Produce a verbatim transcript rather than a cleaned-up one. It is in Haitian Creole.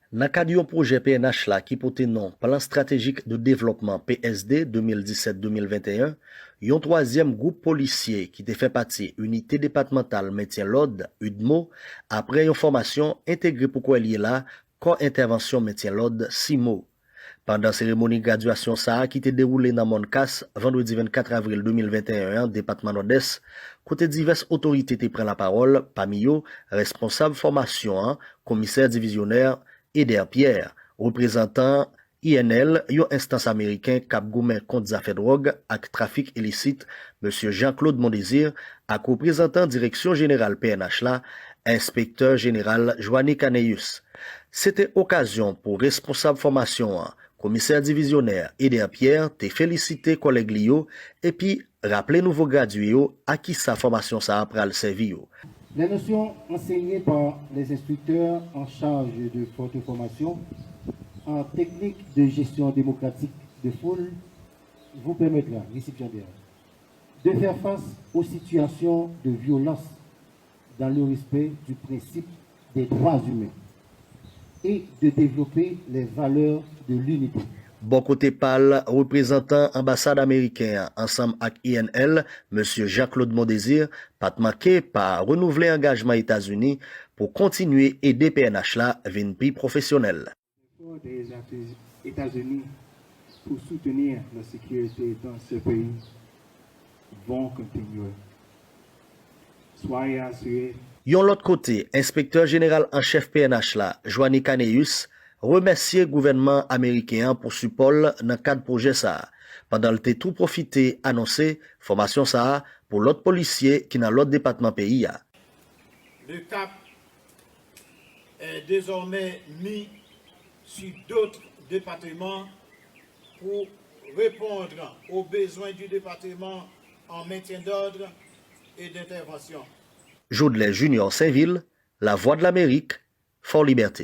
Nan kad yon pwojè P N H la ki pote non Plan Stratégique de Développement, P S D, de mil disèt de mil venteyen, yon twazyèm gwoup polisye ki te fè pati Inite Depatmantal Mentyen Lòd, udmo, apre yon fòmasyon entegre pou kwè l ye la, Kò Entèvansyon Mentyen Lòd, simo. Pandan seremoni gradyasyon sa a ki te dewoule nan Mòn Kas, vandredi vennkat avril de mil venteyen an, depatman Nòdès, kote divès otorite te pran lapawòl, pami yo, responsab fòmasyon an, komisè divizyonè, Eder Pierre, reprezantan I N L, yon enstans ameriken k ap goumen kont zafè dwòg ak trafik ilisit, mesye Jean Claude Mondésir, ak reprezantan Direksyon Jeneral P N H la, Enspektè Jeneral Joanny Caneus. Se te okazyon pou responsab fòmasyon an, komisè divizyonè Eder Pierre, te felisite kòlèg li yo epi raple nouvo gradye yo a kisa fòmasyon sa a pral sèvi yo. Les notions enseignées par les instructeurs en charge de votre formation en technique de gestion démocratique de foule vous permettra, récipiendaire, de faire face aux situations de violence dans le respect du principe des droits humains et de développer les valeurs de l'unité. Bò kote pa l, reprezantan anbasad ameriken an ansanm ak I N L, mesye Jean Claude Mondésir, pa t manke pa renouvle angajman Etazini pou kontinye ede P N H la vin pi pwofesyonèl. Les efforts des États-Unis pour soutenir la sécurité dans ce pays vont continuer. Soyez assurés. Yon lòt kote, Enspektè Jeneral an Chèf P N H la, Joanny Caneus, remèsye gouvènman ameriken an pou sipò l nan kad pwojè sa a, pandan l te tou pwofite anonse fòmasyon sa a pou lòt polisye ki nan lòt depatman peyi a. Le cap est désormais mis sur d'autres départements pour répondre aux besoins du département en maintien d'ordre et d'intervention. Joudlè Junior Sainvil, Lavwadlamerik, Fòlibète.